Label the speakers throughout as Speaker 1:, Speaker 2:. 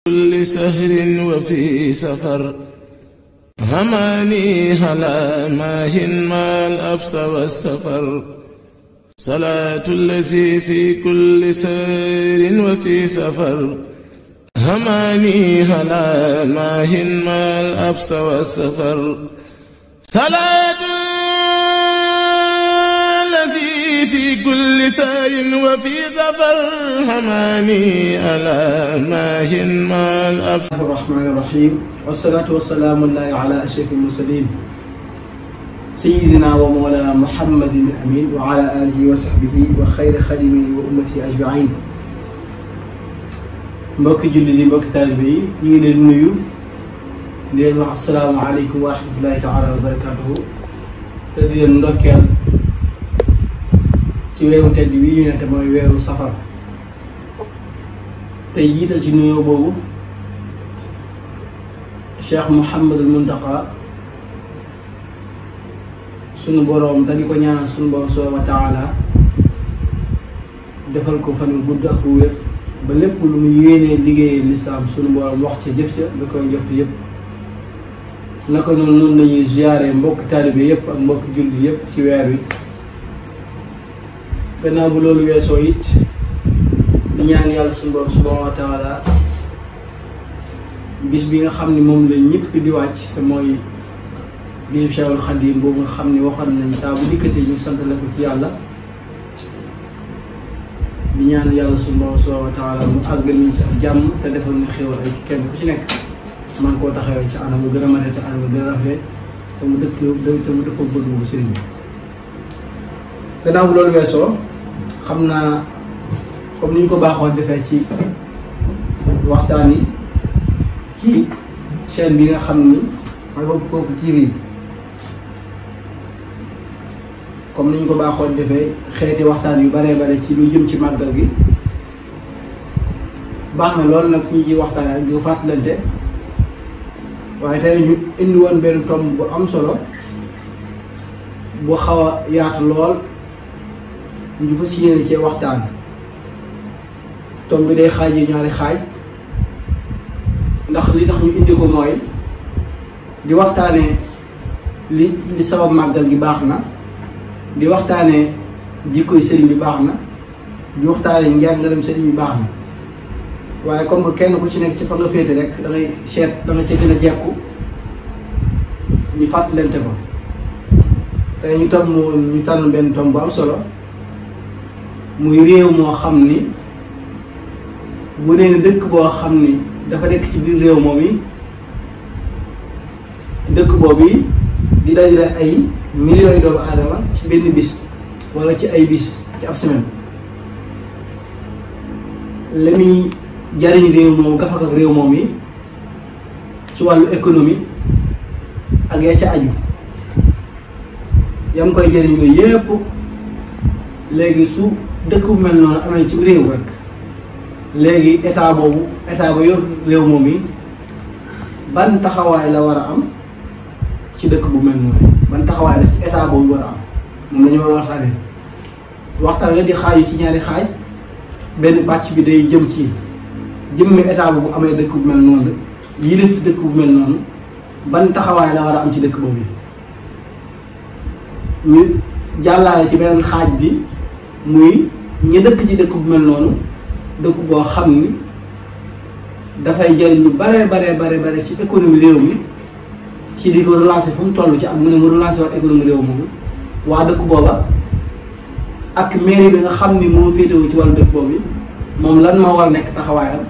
Speaker 1: كل سهر وفي سفر هماني هلا ماهن ما الأبس والسفر صلاة الذي في كل سهر وفي سفر هماني هلا ماهن ما الأبس والسفر صلاة الذي في كل سهر وفي سفر هماني هلا ماهن ما الأبس.
Speaker 2: الرحمن الرحيم والصلاة والسلام الله على أشرف المرسلين سيدنا ومولانا محمد الأمين وعلى آله وصحبه وخير خدمه وأمته أجمعين. mbokki julli di mbokki taalibe yi ñu ngi leen nuyu di leen wax asalaamaaleykum wa rahmatullahi taala wa barakaatuhu te di leen ndokkeel ci weeru tedd wi ñu ne te mooy weeru safar tey jiital ci nuyoo boobu Cheikh Mouhamadul Muntaqa sunu boroom te di ko ñaanal sunu boroom subhaanahu wa taala defal ko fan wu gudd ak wér ba lépp lu mu yéenee liggéeyee lislaam sunu boroom wax ca jëf ca da koy jot yëpp. naka noonu lañuy ziyaare mbokki taalibe yëpp ak mbokki jullit yëpp ci weer wi. gannaaw bu loolu weesoo it di ñaan yàlla sunu boroom subhaanahu wa taala bis bi nga xam ni moom la ñëpp di wàcc te mooy bisu Cheikhul Khadim boobu nga xam ni waxoon nañ saa bu dikkatee ñu sant la ko ci yàlla. di ñaan yàlla subhaanahu wa taala mu àggal ñu ci ak jàmm te defal ñu xéwal ay ci kenn ku ci nekk man koo taxawee ci anam bu gën a mate te anam bu gën a rafet te mu dëppoo bëgg bu sëriñ bi. gannaaw bu loolu weesoo xam naa comme ni ñu ko baaxoo defee ci waxtaan yi ci chaîne bi nga xam ni mooy Koki TV comme ni ñu ko baaxoo defee xeeti waxtaan yu baree bare ci lu jëm ci màggal gi baax na loolu nag ñu ciy waxtaan rek di ko fàttalante waaye tey ñu indi woon benn tomb bu am solo bu xaw a yaatu lool ñu fas yéene cee waxtaan. tomb bi day xaajee ñaari xaaj ndax li tax ñu indi ko mooy di waxtaanee li sabab màggal gi baax na. di waxtaanee jikkoy sëriñ bi baax na di waxtaanee njàngalem sëriñ bi baax na waaye comme que kenn ku ci nekk ci fa nga féete rek da ngay seet da nga ca gën a jekku ñu fàttalante ko tey ñu tànn benn tomb bu am solo muy réew moo xam ni bu nee ne dëkk boo xam ni dafa nekk ci biir réew moom yi dëkk boobu yi di dajale ay millions yi doomu aadama ci benn bis wala ci ay bis ci ab semaine la muy jariñ réew moom gafak ak réew moom yi ci wàllu économie ak ya ca aju yam koy jariñ yooyu yépp léegi su dëkk bu mel noonu amee ci réew rek léegi état ba yor réew moom yi ban taxawaay la war a am ci dëkk bu mel noonu ban taxawaay la ci état boobu war a am moom la ñu war a waxtaan la di xaaju ci ñaari xaaj benn pàcc bi day jëm ci jëmmi état bu amee dëkk bu mel noonu lii def dëkk bu mel noonu ban taxawaay la war a am ci dëkk boobu ñu jàllaale ci beneen xaaj bi muy ñi dëkk ci dëkk bu mel noonu dëkk boo xam ni dafay jëriñ ñu bare ci économie réew mi ci di ko relancer fu mu toll ci am mu ne mu relancer waat économie réew moomu waa dëkk booba ak mairie bi nga xam ni moo féetewu ci wàllu dëkk boobu moom lan moo war a nekk taxawaayam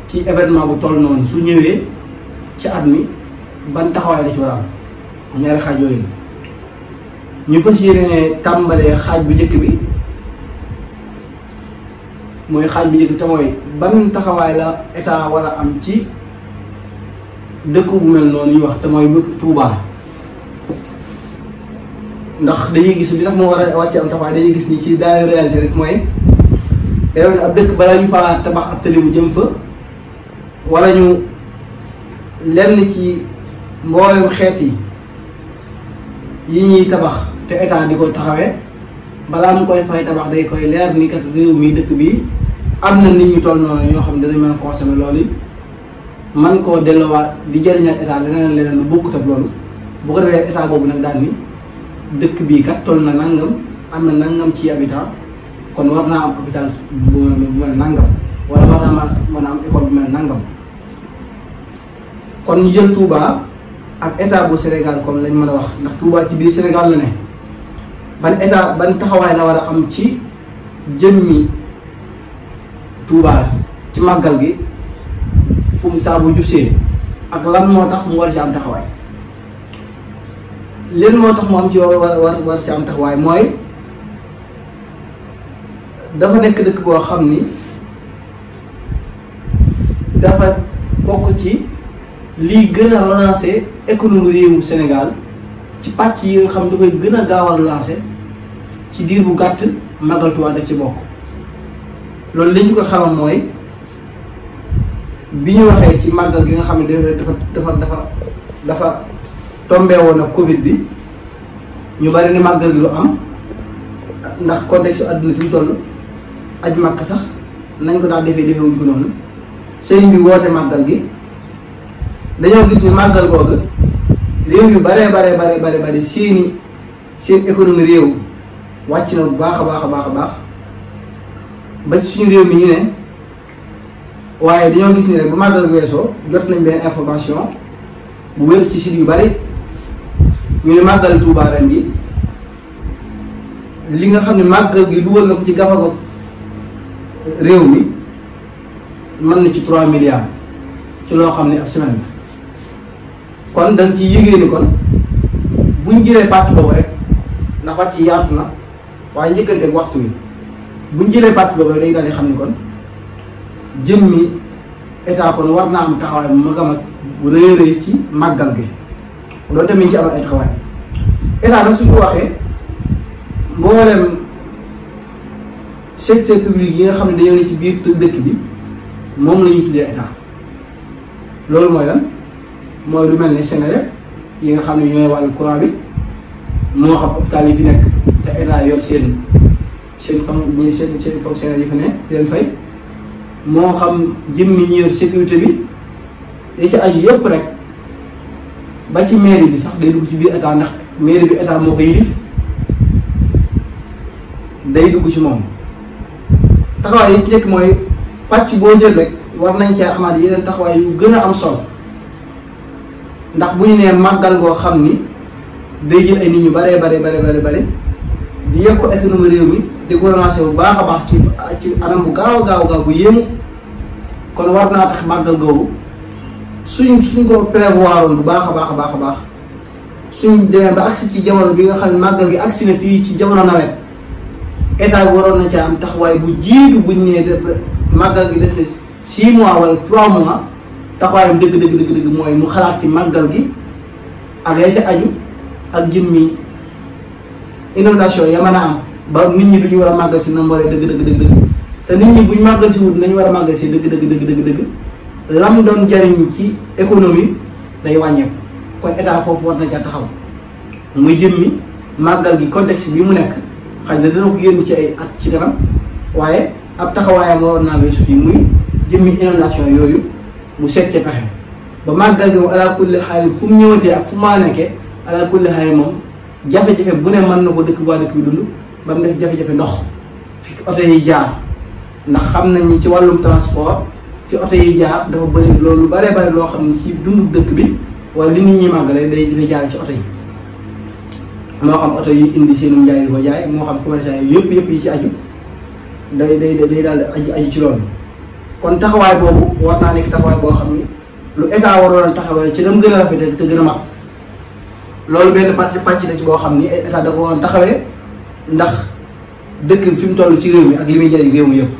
Speaker 2: ci événement bu toll noonu su ñëwee ci at mi ban taxawaay la ci war a am ñaari xaaj yooyu ñu fas yéene tàmbalee xaaj bu njëkk bi mooy xaaj bu njëkk bi te mooy ban taxawaay la état war a am ci dëkk bu mel noonu ñu wax te mooy Touba ndax dañuy gis li tax moo war a wàcce am taxawaay dañuy gis ni ci daay réalité rek mooy yow ab dëkk balaa ñu faa tabax ab tali bu jëm fa wala ñu lenn ci mboolem xeet yi ñuy tabax te état di ko taxawee balaa mu koy fay tabax day koy leer ni kat réew mi dëkk bi am na nit ñu toll noonu ñoo xam ne danañ mën a consommer loolu man koo delloowaat di jëriñal état leneen lu bokkut ak loolu bu ko defee état boobu nag daal ni dëkk bii kat toll na nangam am na nangam ci habitant kon war naa am hôpital bu mel nangam wala war naa mën a am école bu mel nangam kon ñu jël Touba ak état bu Sénégal comme lañ mën a wax ndax Touba ci biir Sénégal la ne ban taxawaay la war a am ci jëmmi Touba ci màggal gi fu mu saa bu jubsee ak lan moo tax mu war ci am taxawaay leen moo tax mu am ci war ci am taxawaay mooy dafa nekk dëkk boo xam ni dafa bokk ci lii gën a relancer économie réewu Sénégal ci pàcc yi nga xam da koy gën a gaaw a relancer ci diir bu gàtt màggal Touba daf ci bokk loolu li ñu ko xamal mooy bi ñu waxee ci màggal gi nga xam ne dafa tombé woon ak Covid bi ñu bari ni màggal gi lu am ndax contexte àdduna fi mu toll aj màkk sax nañ ko daal defee wuñ ko noonu sëriñ bi woote màggal gi dañoo gis ni màggal googu réew yu bare seen économie réew wàcc na bu baax a baax ba ci suñu réew mi ñu ne waaye dañoo gis ni rek ba màggal gi weesoo jot nañ benn information bu wér ci site yu bari ñu ne màggal Touba ren gi li nga xam ne màggal gi dugal na ko ci gafaga réew mi mën na ci 3 milliards ci loo xam ne ab semaine la kon da nga ciy yëgee ni kon buñ jëlee pàcc boobu rek ndax pàcc yaatu na waaye njëkkanteeg waxtu wi buñ jëlee pàcc boobu rek day daal di xam ni kon jëmmi état kon war naa am taxawaay bu mag a mag bu rëy ci màggal gi loolu tamit ci am ay taxawaay état nag suñu ko waxee mboolem secteur public yi nga xam ne dañoo ne ci biir dëkk bi moom la ñuy tuddee état loolu mooy lan mooy lu mel ne Sénélec yi nga xam ne ñooy wàllu courant bi moo xam hôpital yi fi nekk te état yor seen fonctionnaire yi fi nekk di leen fay moo xam jëmmi ñi yor sécurité bi li ci aju yëpp rek ba ci mairie bi sax day dugg ci biir état ndax mairie bi état moo ko yilif day dugg ci moom taxawaay yi njëkk mooy pàcc boo jël rek war nañ cee amaat yeneen taxawaay yu gën a am solo ndax bu ñu nee màggal ngoo xam ni day jël ay nit ñu bare di yokk économie réew mi di ko relancer bu baax a baax ci anam bu gaaw bu yéemu kon war naa tax màggal googu suñ ko prévoir woon bu baax a baax suñ demee ba agsi ci jamono bi nga xam ne màggal gi agsi na fii ci jamono nawet état bi waroon na ca am taxawaay bu jiitu buñ nee màggal gi des na 6 mois wala 3 mois taxawaayam dëgg mooy mu xalaat ci màggal gi ak ay sa aju ak jëmmi inondation ya mën a am ba nit ñi duñu war a màggal si na mu waree dëgg te nit ñi buñ màggal si wut nañu war a màggal si dëgg lam doon jariñ ci économie day wàññeeku kon état foofu war na ca taxaw muy jëmmi màggal gi contexte bi mu nekk xëy na dana ko génn ci ay at ci kanam waaye ab taxawaayam waroon naa weesu fii muy jëmmi inondation yooyu mu seet ca pexe ba màggal gi moom ala kulli xaal fu mu ñëwatee ak fu maa nekkee ala kulli xaal moom jafe-jafe bu ne mën na ko dëkk waa dëkk bi dund ba mu def jafe-jafe ndox fi oto yi jaar ndax xam nañ ni ci wàllum transport fi oto yi jaar dafa bëri loolu bare loo xam ne ci dundu dëkk bi wala li nit ñi màggale day dafay jaare ci oto yi moo xam oto yi indi seenum njaay di ko jaay moo xam commerçant yi yëpp yi ci aju day daal di aju ci loolu kon taxawaay boobu war naa nekk taxawaay boo xam ni lu état waroon taxawee ci dem gën a rafetee te gën a mag loolu benn pàcc la ci boo xam ni état da ko waroon taxawee ndax dëkk fi mu toll ci réew mi ak li muy jëriñ réew mi yëpp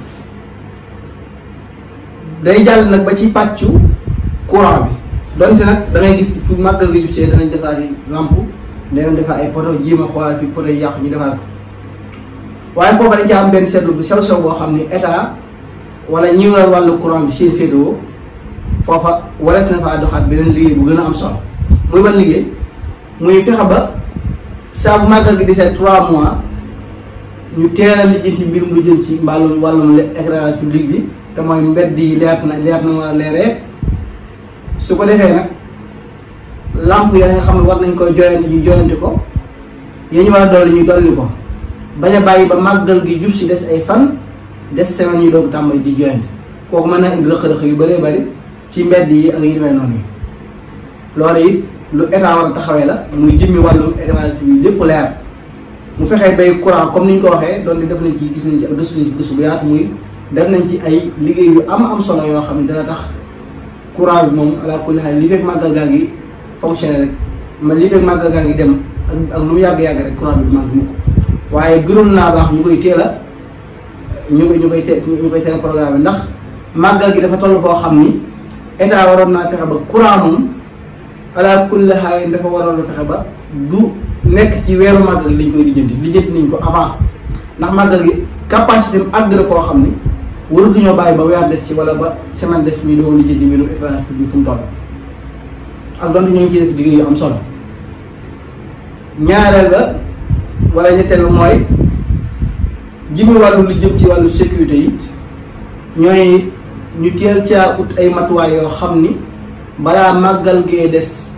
Speaker 2: day jàll nag ba ci pàccu courant bi donte nag da ngay gis fu màggal nga jub see danañ defaat yi lamp danañ defaat ay poto jiima xoolal fi poto yi yàqu ñu defaat ko waaye foofa dañ ca am benn seetlu bu sew boo xam ni état wala ñi war wàllu courant bi seen féetewoo foofa warees na faa doxaat beneen liggéey bu gën a am solo muy ban liggéey muy fexe ba saa bu màggal gi desee 3 mois ñu teel a lijjanti mbirum lu jëm ci wàllum éclairage public bi te mooy mbedd yi leer na war a leeree su ko defee nag lamp ya nga xam ne war nañ koy joyante ñu joyante ko yéen ñu war a dolli ñu dolli ko bañ a bàyyi ba màggal gi jub si des ay fan des semaine ñu doog tàmbali di joyante kooku mën na indi rëq-rëq yu bëree bëri ci mbedd yi ak yu demee noonu yi loolu it lu état war a taxawee la muy jëmmi wàllum éclairage bi lépp leer mu fexee bay courant comme ni ñu ko waxee doon di def nañ ci gis nañ ci ak gëstu nañ ci gëstu bu yaatu muy def nañ ci ay liggéey yu am solo yoo xam ne dana tax courant bi moom ala kulli xaal li fekk màggal gaa ngi fonctionné rek man li fekk màggal gaa ngi dem ak lu mu yàgg-yàgg rek courant bi manque mukk waaye gënoon naa baax ñu koy teel a ñu koy teel a programme bi ndax màggal gi dafa toll foo xam ni état waroon naa fexe ba courant moom ala kulli xaal dafa waroon a fexe ba du nekk ci weeru màggal gi lañ koy lijjanti nañ ko avant ndax màggal gi capacité am àgg na foo xam ni waruñoo bàyyi ba weer des ci wala ba semaine des ñu doon lijjanti mbirum éclairage public fu mu toll ak donte ñoo ngi ciy def liggéey yu am solo ñaareel ba wala ñetteel ba mooy jëmmi wàllu lu jëm ci wàllu sécurité yi ñooy ñu teel caa ut ay matuwaay yoo xam ni balaa màggal gee des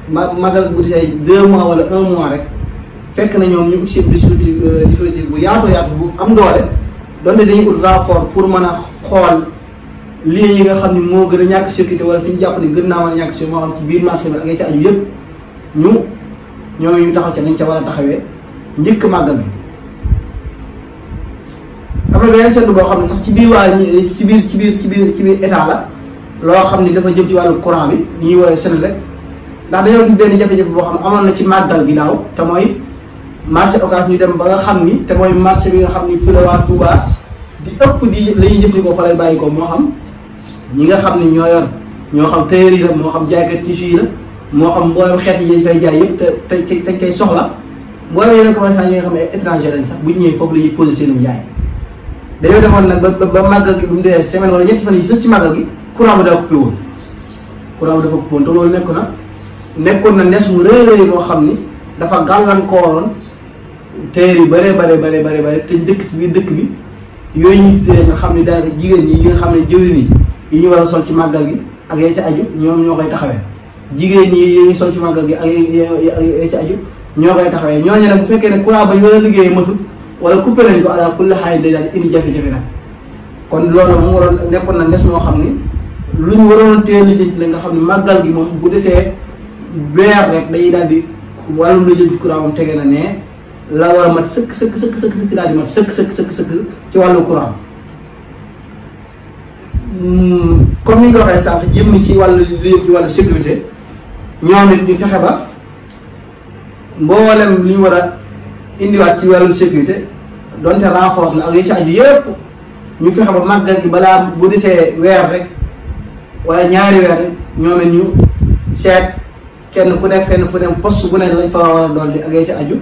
Speaker 2: màggal bu desee 2 mois wala 1 mois rek fekk na ñoom ñu ut seen dispositif bu yaatu bu am doole donte dañuy ut renfort pour mën a xool lii yi nga xam ni moo gën a ñàkk sécurité wala fi ñu jàpp ni gën naa mën a ñàkk sécurité moo xam ci biir marché bi ak ya ca aju yëpp ñoom ñu taxaw ca nañ ca war a taxawee njëkk màggal bi. am na beneen seetlu boo xam ne sax ci biir waa ñi ci biir état la loo xam ni dafa jëm ci wàllu courant bi ñuy woowee Senelec ndax dañoo gis benn jafe-jafe boo xam ne amoon na ci màggal gi daaw te mooy marché Ocass ñu dem ba nga xam ni te mooy marché bi nga xam ni fi la waa Touba di ëpp di la ñuy jëfandikoo fa lay bàyyi ko moo xam ñi nga xam ni ñoo yor ñoo xam tailleur yi la moo xam jaaykat tissu yi la moo xam mboolem xeet yi dañ fay jaay yëpp te koy soxla mboolem yeneen commerçant yi nga xam ne ay étranger lañ sax bu ñu ñëwee foofu la ñuy posé seenum jaay dañoo demoon nag ba màggal gi bu mu dee semaine wala ñetti fan yi sës ci màggal gi courant bi daa coupé woon te loolu nekkoon na nes mu rëy moo xam ni dafa gàllankooroon teer yu bare te dëkk ci biir dëkk bi yooyu ñu tuddee nga xam ne daal jigéen ñi nga xam ne jëwriñ yi ñu war a sol ci màggal gi ak ya ca aju ñoom ñoo koy taxawee jigéen ñi yi ñu sol ci màggal gi ak ya ca aju ñoo koy taxawee ñooñu nag bu fekkee ne courant ba ñu war a liggéeyee matut wala coupé nañ ko ala kulli xaal day daal indi jafe-jafe nag kon loolu moom waroon nekkoon na ndes moo xam ni lu ñu waroon teel lijjanti la nga xam ne màggal gi moom bu desee weer rek dañuy daal di wàllum la jël ci courant moom tege na ne la war a mat sëkk daal di mat sëkk ci wàllu courant comme ni nga ko waxee sànq jëm ci wàllu ci wàllu sécurité ñoom it ñu fexe ba mboolem li ñu war a indiwaat ci wàllu sécurité donte renfort la ak yi ci aju yëpp ñu fexe ba màggal gi balaa bu desee weer rek wala ñaari weer rek ñoom it ñu seet kenn ku nekk fenn fu ne poste bu ne lañ fa war a dolli ak yi ci aju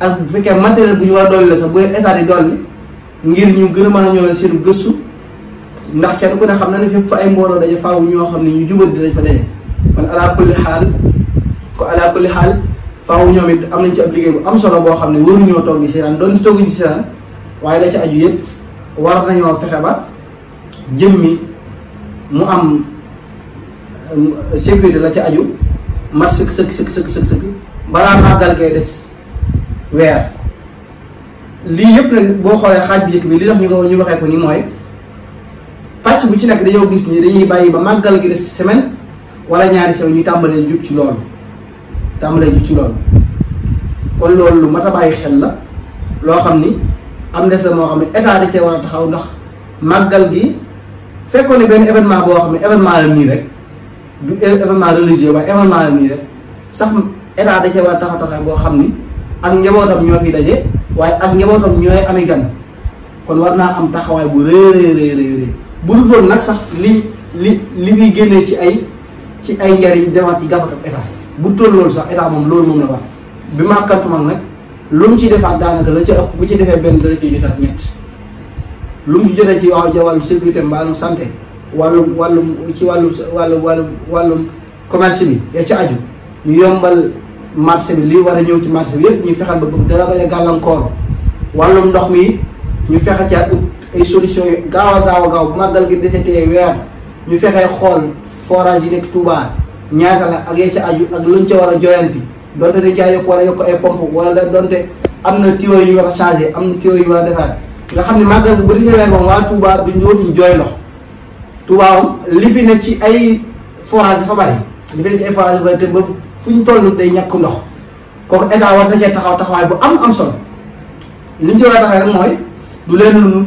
Speaker 2: ak bu fekkee matériel bu ñu war a dolli la sax bu dee état di dolli ngir ñu gën a mën a ñëwal seen gëstu ndax kenn ku ne xam na ne fépp fa ay mbooloo daje faaw ñoo xam ne ñu jubal dinañ fa daje kon ala kulli xaal faaw ñoom it am nañ ci ab liggéey bu am solo boo xam ne waruñoo toog di seetaan doon di tooguñ di seetaan waaye la ci aju yëpp war nañoo fexe ba jëmmi mu am sécurité la ci aju mat sëkk balaa màggal kay des weer lii yëpp nag boo xoolee xaaj bi njëkk bi li tax ñu waxee ko ni mooy pàcc bu ci nekk dañoo gis ni dañuy bàyyi ba màggal gi des semaine wala ñaari semaine ñu tàmbalee jug ci loolu kon loolu lu mat a bàyyi xel la loo xam ni am des la moo xam ne état da cee war a taxaw ndax màggal gi fekkoon ne benn événement boo xam ne événement la nii rek du événement religieux waaye événement la nii rek sax état da cee war a taxaw boo xam ni ak njabootam ñoo fi daje waaye ak njabootam ñooy ami gan kon war naa am taxawaay bu rëy bu dul doon nag sax li fiy génnee ci ay njariñ demaat ci gafak ak état bu toll loolu sax état moom loolu moom la war bi màkkantumak nag lu mu ci defaat daanaka la ca ëpp bu ci defee benn dana ci jotaat ñett lu mu ci jotee ci wàllum sécurité mbaalum santé wàllum commerce bi ya ci aju ñu yombal marché bi li war a ñëw ci marché bi yëpp ñu fexal ba dara bañ a gàllankoor wàllum ndox mi ñu fexe ca ut ay solution yu gaaw a gaaw bu màggal gi desetee weer ñu fexee xool forage yi nekk Touba ñaata la ak yee ca aju ak luñ ca war a joyanti donte dañ caa yokk wala yokk ay pompe wala donte am na tuyau yu war a changé am na tuyau yu war a defaat nga xam ne màggal bu di weer moom waa Touba duñ dootuñ jooy ndox Touba moom li fi ne ci ay forage dafa bari li fi ne ci ay forage dafa bari te ba fu ñu toll day ñàkk ndox kooku état war na cee taxaw taxawaay bu am solo li ñu ci war a taxawee rek mooy du leen lu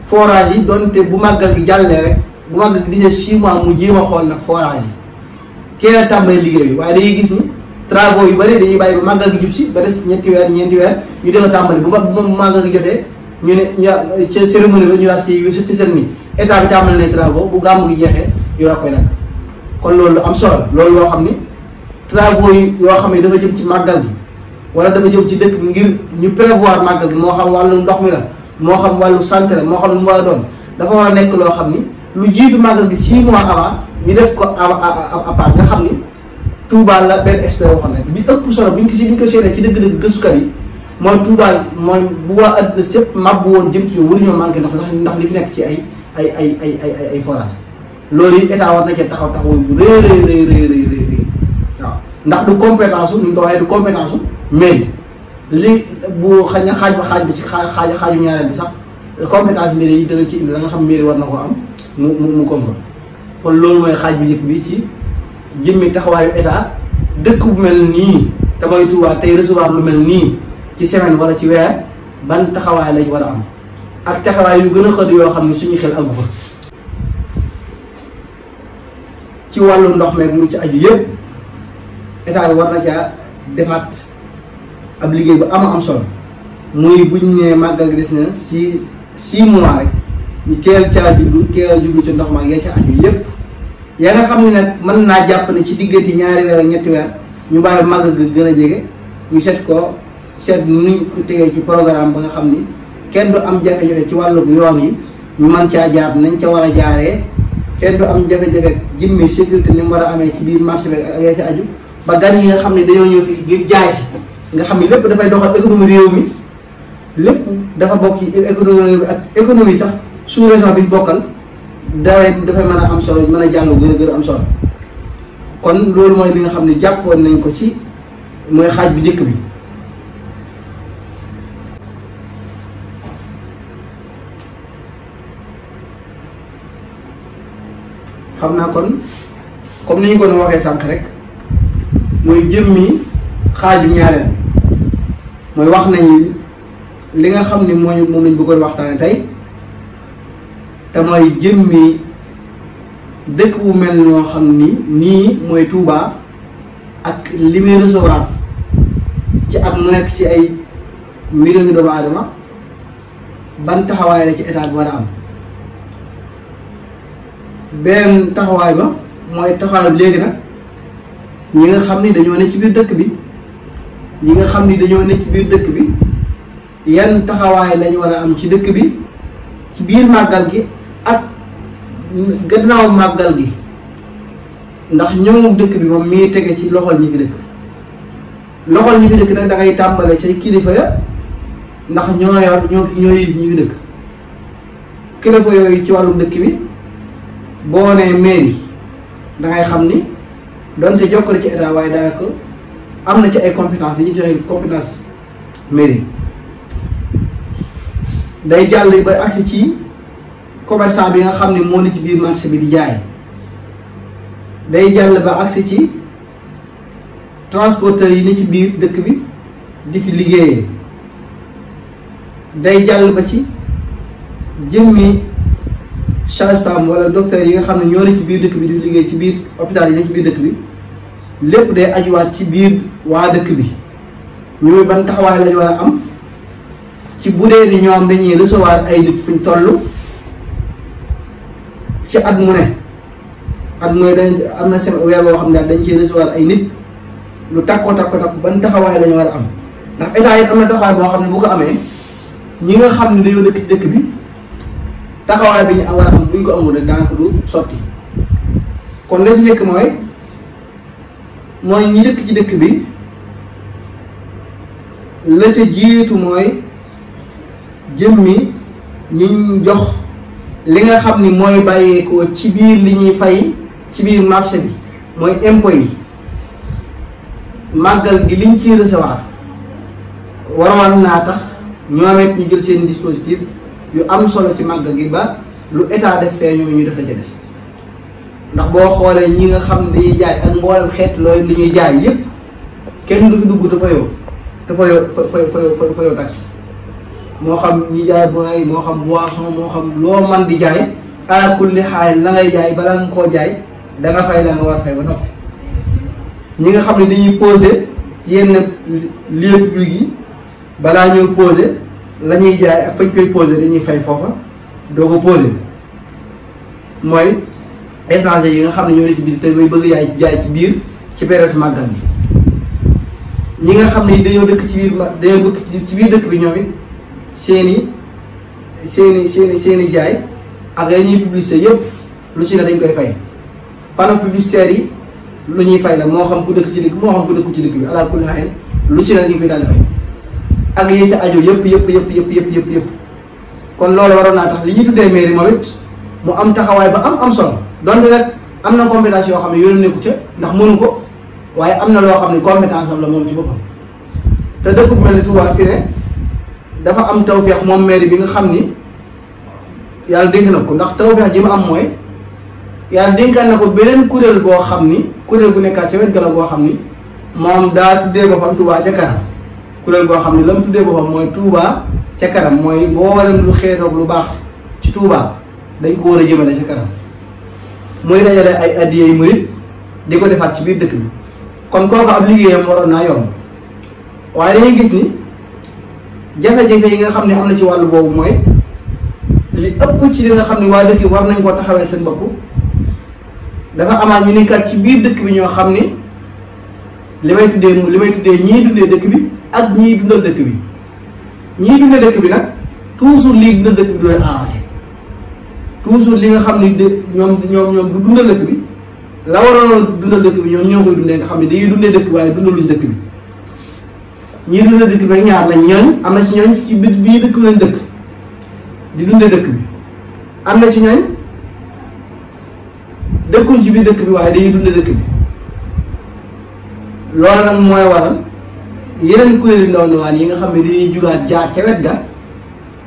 Speaker 2: forage yi donte bu màggal gi jàllee rek bu màggal gi di 6 mois mu jéem a xool nag forage yi teel a tàmbali liggéey bi waaye dañuy gis ni travaux yu bëri dañuy bàyyi ba màggal gi jub si ba des ñeenti weer ñu dee ko tàmbali bu màggal gi jotee ñu ne ñu ca cérémonie ba ñu daal ci fisel ni état bi tàmbali nay travaux bu gàmmu gi jeexee yoo koy nag kon loolu am solo loolu loo xam ni travaux yi yoo xam ne dafa jëm ci màggal gi wala dafa jëm ci dëkk bi ngir ñu prévoir màggal gi moo xam wàllu ndox mi la moo xam wàllu santé la moo xam lu mu war a doon dafa war a nekk loo xam ni lu jiitu màggal gi 6 mois avant ñu def ko à part nga xam ni Touba la benn expert waxoon na bi ëpp solo bu ñu ko seetee ci dëgg-dëgg gëstukat yi mooy Touba mooy bu waa àdduna sépp màbb woon jëm ci waruñoo manqué ndox ndax li fi nekk ci ay forage loolu yi état war na cee taxaw bu rëy waaw ndax du compétence su ni ñu ko waxee du compétence su mairie li bu xañ na xaaj ba ci xaaju ñaareel bi sax compétence mairie yi dana ci indi la nga xam mairie war na ko am mu comprendre kon loolu mooy xaaj bu njëkk bi ci jëmmi taxawaayu état dëkk bu mel nii te mooy Touba tey recevoir lu mel nii ci semaine wala ci weer ban taxawaay lañ war a am ak taxawaay yu gën a xët yoo xam ne suñu xel àggu fa ci wàllu ndox meeg lu ci aju yëpp état bi war na caa defaat ab liggéey bu am solo muy buñ nee màggal gi des na 6 mois rek ñu teel a jublu ci ndox ma ak yaa ca aju yëpp yaa nga xam ne nag mën naa jàpp ne ci diggante 2 weer ak 3 weer ñu bàyyi màggal gi gën a jege ñu seet nuñ ko tegee ci programme ba nga xam ni kenn du am jafe-jafe ci wàllu yoon yi ñu mën caa jaar nañ ca war a jaaree kenn du am jafe-jafe jëmmi sécurité ni mu war a amee ci biir marché bi ak yaa ca aju ba gan yi nga xam ne dañoo ñëw fi ngir jaay si nga xam ni lépp dafay doxal économie réew mi lépp dafa bokk ci économie bi ak économie sax sous région bi ñu bokkal dafay mën a am solo mën a jàll gën a am solo kon loolu mooy li nga xam ne jàppoon nañ ko ci mooy xaaj bu njëkk bi xam naa kon comme ni ñu ko doon waxee sànq rek mooy jëmmi xaaju ñaareel mooy wax nañ li nga xam ne moom lañ bëggoon waxtaane tey te mooy jëmmi dëkk bu mel noo xam ni nii mooy Touba ak li muy recevoir ci at mu nekk ci ay millions doomu aadama ban taxawaay la ci état bi war a am benn taxawaay ba mooy taxawaay bi léegi nag ñi nga xam ni dañoo ne ci biir dëkk bi yan taxawaay lañ war a am ci dëkk bi ci biir màggal gi ak gannaaw màggal gi ndax ñoom dëkk bi moom mi ngi tege ci loxol ñi fi dëkk nag da ngay tàmbale say kilifa ya ndax ñoo yilif ñi fi dëkk kilifa yooyu ci wàllu dëkk bi boo nee mairie da ngay xam ni donte jokkale ci état waaye daanaka am na ci ay compétences yi ñu joxe compétence mairie day jàll ba agsi ci commerçant bi nga xam ne moo ne ci biir marché bi di jaay day jàll ba agsi ci transporteurs yi ne ci biir dëkk bi di fi liggéeyee day jàll ba ci jëmmi sage-femme wala docteur yi nga xam ne ñoo ne ci biir dëkk bi di liggéey ci biir hôpital yi ne ci biir dëkk bi lépp day ajuwaat ci biir waa dëkk bi ñooy ban taxawaay lañu war a am ci bu dee ni ñoom dañuy recevoir ay nit fuñ toll ci at mu ne dañ am na seen weer boo xam ne dañ ciy recevoir ay nit lu takko ban taxawaay lañu war a am ndax état yi am na taxawaay boo xam ne bu ko amee ñi nga xam ne dañoo dëkk ci dëkk bi taxawaay bi ñu war a am bu ñu ko amul rek daanaka du sotti kon la ci nekk mooy ñi dëkk ci dëkk bi la ca jiitu mooy jëmmi ñiñ jox li nga xam ni mooy bàyyeekoo ci biir li ñuy fay ci biir marché bi mooy impôt yi màggal gi liñ ciy recevoir waroon naa tax ñoom it ñu jël seen dispositif yu am solo ci màggal gi ba lu état def fee ñoom ñu def la ca des ndax boo xoolee ñi nga xam ne dañuy jaay ak mboolem xeet loolu li ñuy jaay yépp kenn du fi dugg te fa yow taxi moo xam ñi jaay booy moo xam boisson moo xam loo man di jaay ala kulli xaal la ngay jaay balaa nga koo jaay da nga fay la nga war fay ba noppi ñi nga xam ne dañuy posé ci yenn lieu public yi balaa ñëw posé la ñuy jaay ak fañ koy posé dañuy fay foofa doo ko posé mooy étranger yi nga xam ne ñoo ne ci biir te may bëgg jaay ci biir ci période màggal bi ñi nga xam ne dañoo dëkk ci biir dañoo dëkk ci biir dëkk bi ñoom it seeni jaay ak ya ñuy publicité yëpp lu ci ne dañ koy fay panneau publicitaire yi lu ñuy fay la moo xam ku dëkk ci dëkk moo xam ku dëkk ci dëkk bi ala kulli haal lu ci ne dañ koy daal di fay ak yi ca aju yëpp kon loolu waroon naa tax li ñuy tuddee mairie moom it mu am taxawaay ba am solo donte nag am na compétence yoo xam ne yoonu nekku ca ndax mënu ko waaye am na loo xam ne compétence am la moom ci boppam te dëkk bu mel ni Touba fi ne dafa am tawfeex moom mairie bi nga xam ni yàlla dénk na ko ndax tawfeex ji ma am mooy yàlla dénkaan na ko beneen kuréel boo xam ni kuréel bu nekkaat ci wet gala boo xam ni moom daa tuddee boppam Touba ca kanam kuréel goo xam ni la mu tuddee boppam mooy Touba ca kanam mooy boo waral lu xeetoog lu baax ci Touba dañ ko war a jëmale ca kanam muy dajale ay addiyee murit di ko defaat ci biir dëkk bi kon kooku ab liggéeyam waroon naa yomb waaye dañuy gis ni jafe-jafe yi nga xam ne am na ci wàllu boobu mooy li ëpp ci li nga xam ne waa dëkk bi war nañ koo taxawee seen bopp dafa amaat ñu nekkaat ci biir dëkk bi ñoo xam ni li may tuddee ñii dundee dëkk bi ak ñii dundal dëkk bi ñii dundee dëkk bi nag toujours lii dundal dëkk bi du leen arrangé toujours li nga xam ni ñoom du dundal dëkk bi la waroon dundal dëkk bi ñoom ñoo koy dundee nga xam ne dañuy dundee dëkk bi waaye dundaluñ dëkk bi ñii dundee dëkk bi rek ñaar lañ ñooñ am na ci ñooñ ci bii dëkk bi lañ dëkk di dundee dëkk bi am na ci ñooñ dëkkuñ ci biir dëkk bi waaye dañuy dundee dëkk bi loolu nag mooy waral yeneen kuréeli ndaw ndawaan yi nga xam ne dañuy jugaat jaar ca wet ga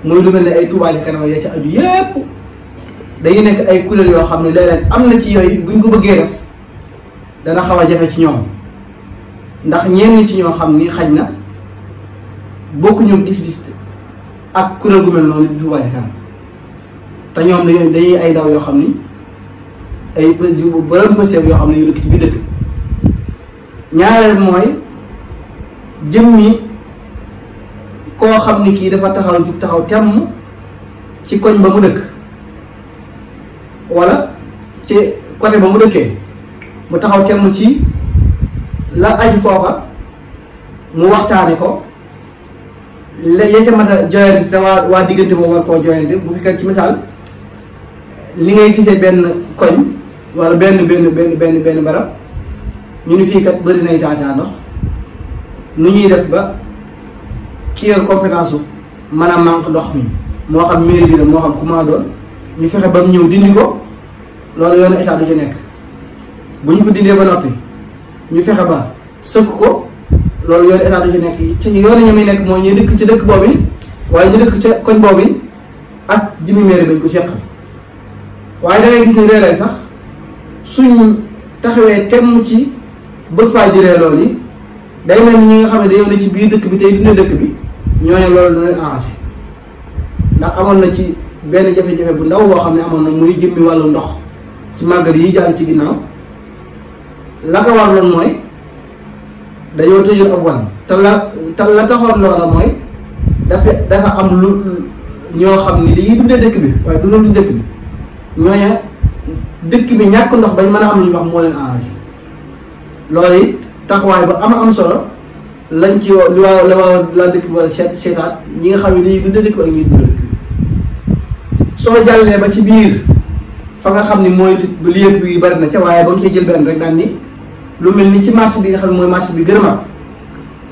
Speaker 2: mooy lu mel ne ay Touba ca kanam ya ca aju yépp dañuy nekk ay kuréel yoo xam ne léeg-léeg am na ci yooyu buñ ko bëggee def dana xaw a jafe ci ñoom ndax ñenn ci ñoo xam ni xaj na bokkuñu gis-gis ak kuréel gu mel noonu di Touba ca kanam te ñoom dañuy ay ndaw yoo xam ni ay borom pëseef yoo xam ne yu dëkk ci biir dëkk ñaareel mooy jëmmi koo xam ni kii dafa taxaw temm ci koñ ba mu dëkk wala ci côté ba mu dëkkee mu taxaw temm ci la aju foofa mu waxtaane ko ya ca mat a joyante te waa diggante boobu war koo joyante bu fekkee ci misaal li ngay gisee benn koñ wala benn barab ñu ni fii kat bëri nay taataa ndox nu ñuy def ba ki yor compétence u mën a manque ndox mi moo xam mairie bi la moo xam ku maa doon ñu fexe ba mu ñëw dindi ko loolu yoonu état du ci nekk bu ñu ko dindee ba noppi ñu fexe ba sëkk ko loolu yoonu état du ci nekk ci yoonu ña muy nekk mooy ñu dëkk ci dëkk boobu waaye ñu dëkk ca koñ boobu ak jëmi mairie bañ ko seqal waaye da ngay gis ne léeg-léeg sax suñ taxawee temm ci bëgg faa jëlee loolu yi day mel ni ñi nga xam ne dañoo ne ci biir dëkk bi tey dundee dëkk bi ñooñu loolu dina leen arrangé ndax amoon na ci benn jafe-jafe bu ndaw boo xam ne amoon na muy jëmmi wàllu ndox ci màggal yi jàll ci ginnaaw la ko waraloon mooy dañoo tëjul ab wan te la taxoon loola mooy dafa am lu ñoo xam ni dañuy dundee dëkk bi waaye dundaluñ dëkk bi ñooña dëkk bi ñàkk ndox bañ mën a am lu ñu wax moo leen arrangé loolu it taxawaay ba am solo lañ ci li waa la dëkk bi war a seetaat ñi nga xam ne dañuy dundee dëkk bi ak ñuy dundee dëkk bi soo jàllee ba ci biir fa nga xam ni mooy li yëpp yu bari na ca waaye ba nga cee jël benn rek daan ni lu mel ni ci marché bi nga xam ne mooy marché bi gën a mag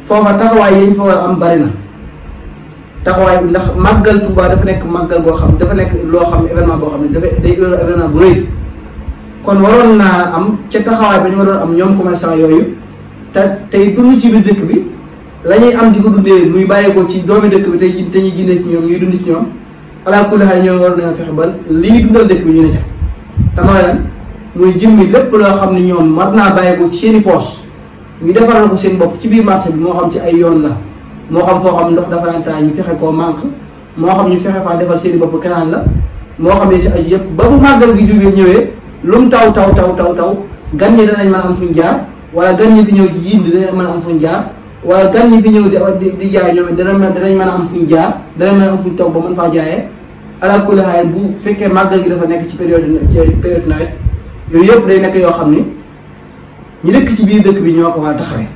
Speaker 2: foofa taxawaay yañ fa war a am bari na taxawaay bi ndax màggal Touba dafa nekk màggal goo xam dafa nekk loo xam ne événement boo xam ne dafa day événement bu rëy kon waroon naa am ca taxawaay ba ñu waroon am ñoom commerçant yooyu te tey dund ci biir dëkk bi la ñuy am di ko dundee muy bàyyeekoo ci doomi dëkk bi te ñuy jëndee ci ñoom ñuy dund ci ñoom ala kulli xaal ñoom war nañoo fexe ba lii dundal dëkk bi ñu ne ca te mooy lan muy jëmmi lépp loo xam ne ñoom war naa bàyyeekoo ci seen i poos ñu defaral ko seen bopp ci biir marché bi moo xam ci ay yoon la moo xam foo xam ndox dafa taa ñu fexe koo manque moo xam ñu fexe faa defal seen i bopp canal la moo xam ne ci ay yëpp ba bu màggal gi jógee ñëwee lu mu taw gan ñi danañ mën a am fuñ jaar wala gan ñi fi ñëw ci jiindi danañ mën a am fuñ jaar wala gan ñi fi ñëw di jaay ñoom danañ mën a am fuñ jaar danañ mën a am fuñ toog ba mën faa jaayee ala kulli haal bu fekkee màggal gi dafa nekk ci période nawet yooyu yëpp day nekk yoo xam ni ñi dëkk ci biir dëkk bi ñoo ko war a taxawee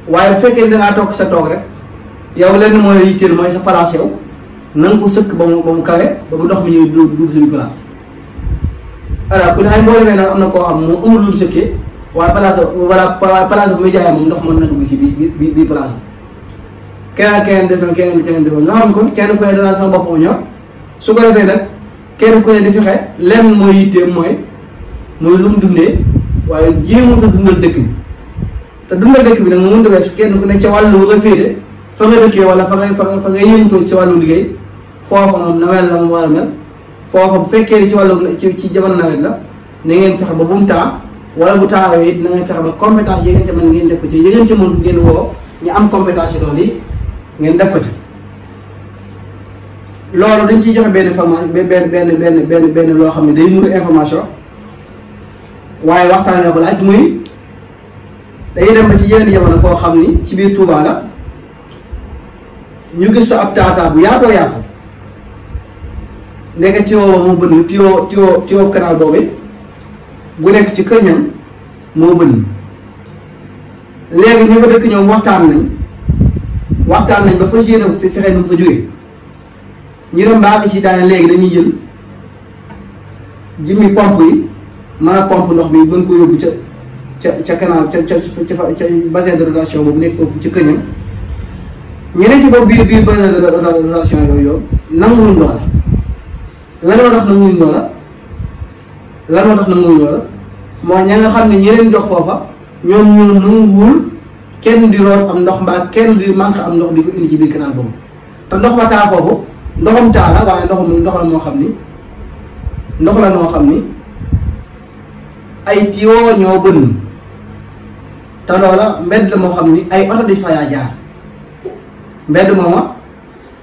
Speaker 2: waaye bu fekkee dangaa toog sa toog rek yow lenn mooy yitteel mooy sa place yow na nga ko sëkk ba mu kawe ba bu ndox mi ñëw dugg suñu place voilà ku ne xay boo demee nag am na koo xam moom amul lu mu sëkkee waaye place bu muy jaayee moom ndox mën na dugg ci biir place bi keneen def na keneen def nga xam kon kenn ku ne danaa sama bopp ñor su ko defee nag kenn ku ne di fexe lenn mooy yitteem mooy lu mu dundee waaye jéemut a dundal dëkk bi te dundal dëkk bi nag mu mënta weesu kenn ku ne ca wàllu nga féete fa nga dëkkee wala fa nga yëngutoo ci wàllu liggéey foofa moom nawet la mu war a mel foofa bu fekkee ni ci wàllu ci jamono nawet la na ngeen fexe ba bu mu taa wala bu taawee it na ngeen fexe ba compétence yi ngeen ca mën ngeen def ko ci yi ngeen ca mën ngeen woo ñu am compétence yi loolu yi ngeen def ko ci loolu dañ ciy joxe benn information benn loo xam ne day nuru information waaye waxtaanee ko laaj muy dañuy dem ba ci yeneen jamono foo xam ni ci biir Touba la ñu gis ab taataa bu yaatoo yaatu nekk tuyoo moo bënn tuyoo canal boobu bu nekk ci kër ñam moo bënn léegi ñu fa dëkk ñoom waxtaan nañ ba fas yéene fi fexe nu mu fa jógee ñu dem baa ngi ci daane léegi dañuy jël jëmmi pompe yi mën a pompe ndox mi mën ko yóbbu ca canal ca bassin de rotation boobu nekk foofu ci këñam ñeneen ci boobu biir bassin de rotation yooyu nanguwuñ loola lan moo tax nanguwuñ loola moo ña nga xam ne ñi leen jox foofa ñoom ñoo nanguwul kenn di root am ndox mbaa kenn di manque am ndox di ko indi ci biir canal boobu te ndox ba taa foofu ndoxam taa la waaye ndox la moo xam ni ay tuyoo ñoo bënn te loola mbedd la moo xam ni ay oto dañ fa yaa jaar mbedd mooma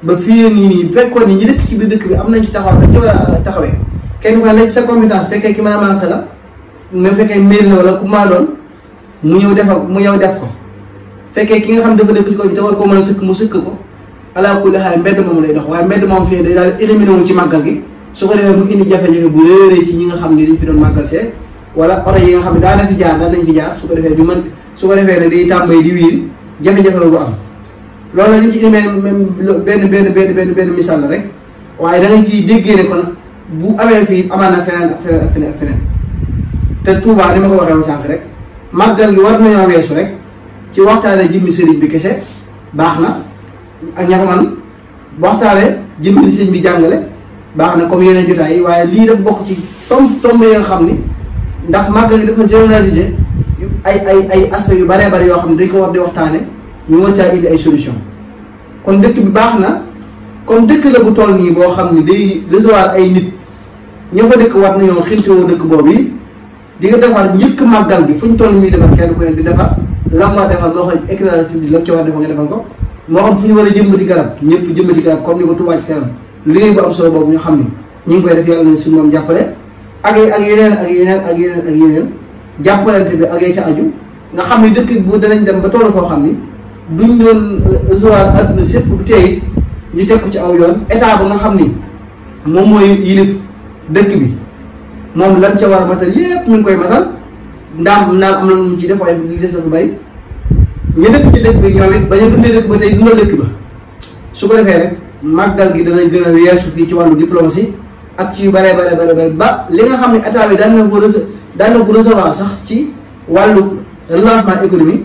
Speaker 2: ba fii nii fekkoon ni ñi dëkk ci biir dëkk bi am nañ ci taxaw dañ ci war a taxawee kenn ku ne la sa compétence fekkee ki mën a manqué la même fekkee mbir la wala ku maa doon mu ñëw def ko fekkee ki nga xam dafa dëkk ci ko bi te war koo mën a sëkk mu sëkk ko ala kulli xaal mbedd moom lay dox waaye mbedd moom fii day daal éliminé wu ci màggal gi su ko defee mu indi jafe-jafe bu réeree ci ñi nga xam ni dañ fi doon màggal see wala oto yi nga xam ne daan nañ fi jaar su ko defee ñu mën su ko defee ne day tàmbay di wiir jafe-jafe la bu am loolu la ñu ci indi benn misaal la rek waaye da nga ciy déggee ne kon bu amee fii amaan na feneen te Touba ni ma ko waxee woon sànq rek màggal gi war nañoo weesu rek ci waxtaane jëmmi sëriñ bi kese baax na ak ña ko man waxtaane jëmmi li sëriñ bi jàngale baax na comme yeneen jotaay yi waaye lii dafa bokk ci tomb yi nga xam ni ndax màggal gi dafa généraliser ay aspects yu bëree bëri yoo xam ne dañ ko war di waxtaane ñu mën caa indi ay solution kon dëkk bi baax na comme dëkk la bu toll nii boo xam ne day recevoir ay nit ñoo fa dëkk war nañoo xintewoo dëkk boobu yi di nga defar njëkk màggal gi fu ñu toll muy defar kenn ku ne di defar lam war defar moo xam éclairage public la ci war defar nga defal ko moo xam fu ñu war a jëmbati garab ñëpp jëmbati garab comme ni ko Touba ci kanam liggéey bu am solo boobu ñu xam ni ñu ngi koy def yàlla na suñu moom jàppale ak yeneen jàppalante bi ak yee ca aju nga xam ni dëkk bu danañ dem ba tollu foo xam ni duñ doon recevoir adduna sépp bu tey ñu teg ko ci aw yoon état ba nga xam ni moom mooy yilif dëkk bi moom lan ca war a matal yépp ñu ngi koy matal ndaam am na lu mu ci def waaye li des dafa bari ñu dëkk ci dëkk bi ñoom it bañ a dundee dëkk ba tey dundal dëkk ba su ko defee rek màggal gi danañ gën a weesu fii ci wàllu diplomatie ak ci yu bare ba li nga xam ne état bi daan na ko recevoir sax ci wàllu relancement économique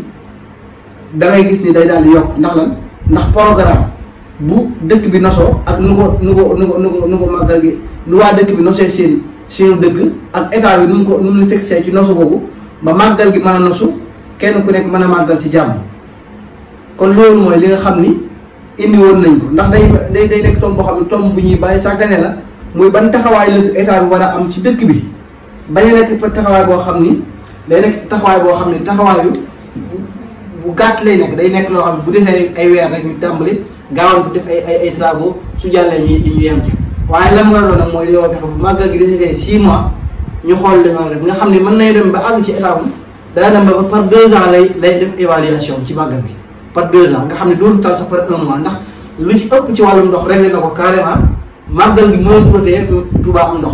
Speaker 2: da ngay gis ni day daal di yokk ndax lan ndax programme bu dëkk bi nosoo ak nu ko màggal gi nu waa dëkk bi nosee seenu dëkk ak état bi nu mu fixé ci nosu boobu ba màggal gi mën a nosu kenn ku nekk mën a màggal ci jàmm. kon loolu mooy li nga xam ni indi woon nañ ko ndax day nekk tomb boo xam ne tomb bu ñuy bàyyi sàggane la muy ban taxawaay la état bi war a am ci dëkk bi bañ a nekk taxawaay boo xam ni day nekk taxawaay boo xam ne taxawaayu bu gàtt lay nekk day nekk loo xam ne bu desee ay weer rek ñu tàmbali gaawal bu def ay travaux su jàllee ñu yem ci waaye lan war a doon nag mooy li yoo fexe bu màggal gi desee 6 mois ñu xool li nga def nga xam ne mën nañ dem ba àgg ci état bi daa dem ba par 2 ans lay def évaluation ci màggal gi par 2 ans nga xam ne dootu tal sax par 1 mois ndax lu ci ëpp ci wàllum ndox réglé na ko carrément màggal gi mooy protéger Touba am ndox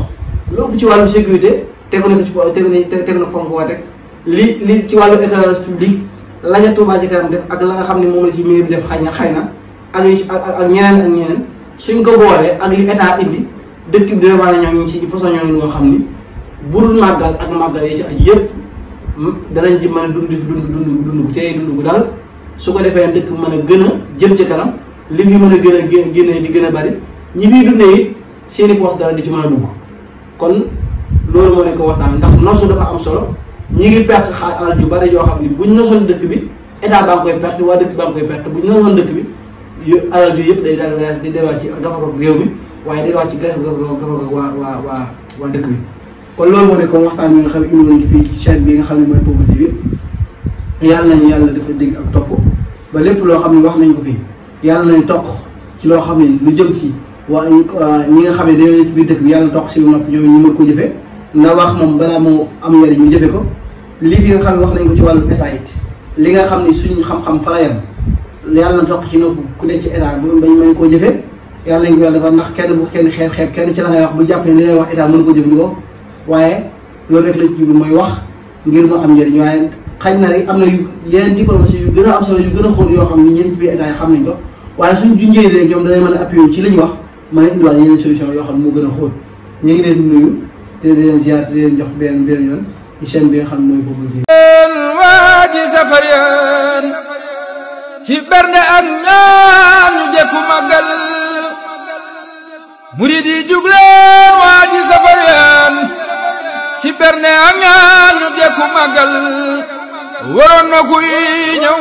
Speaker 2: lu ëpp ci wàllum sécurité tegu na ko tegu na ko fa nga ko war teg li ci wàllu éclairage public la nga Touba ci kanam def ak la nga xam ne moom la ci mairie bi def xëy na ak ñeneen suñ ko boolee ak li état indi dëkk bi dina mën a ñoo ci façon ñooñu ñoo xam ni budul màggal ak màggal yi ci aj yëpp danañ ci mën a dund gu tey dund gu dal su ko defee dëkk mën a gën a jëm ci kanam li fi mën a gën a génne di gën a bari ñi fiy dundee it seeni poos dara di ci mën a dugg kon loolu moo nekk waxtaan ndax nosu dafa am solo ñi ngi perte alal ju bari yoo xam ni buñ nosoon dëkk bi état baa ngi koy perte waa dëkk baa ngi koy perte buñ nosoon dëkk bi alal ju yëpp day daal di delluwaat ci gafaka réew mi waaye delluwaat ci gafaka waa dëkk bi kon loolu moo nekk waxtaan bi nga xam ne indi woon ci fii ci chaîne bi nga xam ne mooy Peuple TV yàlla nañu yàlla dafa dégg ak topp ba lépp loo xam ne wax nañ ko fii yàlla nañu toq ci loo xam ne lu jëm ci waa ñi nga xam ne dañoo ci biir dëkk bi yàlla toq si lu nopp ñoom ñu mën ko jëfe na wax moom balaa moo am njëriñ ñu jëfe ko lii fi nga xam ne wax nañ ko ci wàllu état it li nga xam ne suñu xam-xam fa la yem yàlla na toq ci nopp ku nekk ci état bañ mën koo jëfe yàlla nañ ko yàlla dafa ndax kenn bu kenn xeeb kenn ci la ngay wax bu jàpp ne li ngay wax état mënu ko jëfandikoo waaye loolu rek lañ jublu mooy wax ngir mu am njëriñ waaye xañ na rek am na yeneen diplomatie yu gën a am solo yu gën a xóot yoo xam ne ñenn ci biir état yi xam nañ ko waaye suñ junjee rek ñoom dañuy mën a appuyé ci li ñu wax mën a indiwaat yeneen solution yoo xam ne moo gën a xóot ñu ngi leen di nuyu te di leen ziar di leen jox benn yoon ci chaîne bi nga xam ne mooy Peuple TV
Speaker 3: waa ji safar yaan ci bernde ak ñaan ñu jekku màggal murid yi jug leen waa ji safar yaan ci bernde ak ñaan ñu jekku màggal waroon na kuy ñëw